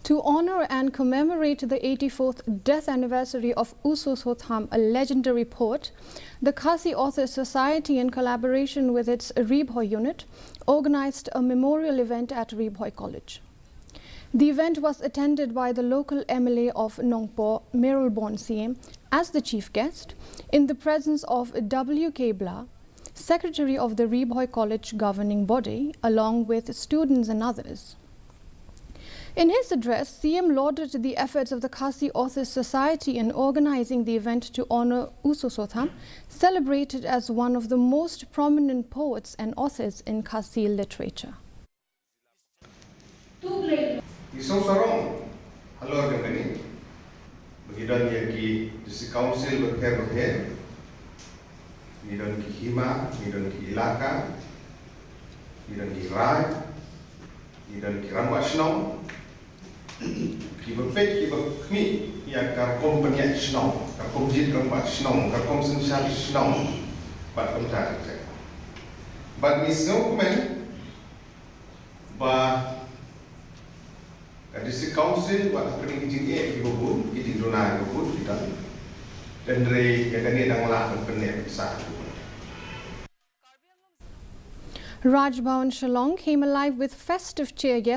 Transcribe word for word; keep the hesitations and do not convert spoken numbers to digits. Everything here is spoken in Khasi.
To honor and commemorate the eighty-fourth death anniversary of U Soso Tham, a legendary poet, the Khasi Authors Society, in collaboration with its Ri Bhoi unit, organized a memorial event at Ri Bhoi College. The event was attended by the local M L A of Nongpoh, Mayralborn C M, as the chief guest, in the presence of W K Blah, secretary of the Ri Bhoi College governing body, along with students and others. In his address, C M lauded the efforts of the Khasi Authors Society in organizing the event to honor U Soso Tham, celebrated as one of the most prominent poets and authors in Khasi literature. Ngi sngewsarong halor kane, ba ngi don ïa ki District Council bapher bapher, ngi don ki hima, ngi don ki ilaka, ngi don ki raid, ngi don ki rangbah shnong, kiba peit, kiba khmih ïa ka rukom pynïaid shnong, ka rukom jied rangbah shnong, ka rukom synshar shnong, bad kumta ter ter. Bad ngi sngewkmen ba ka District Council wat hapdeng ki jingeh kiba bun, ki jingduna kiba bun ki don. Hynrei ïa kane dang lah ban pynneh pynsah. Raj Bhavan Shillong came alive with festive cheer yesterday.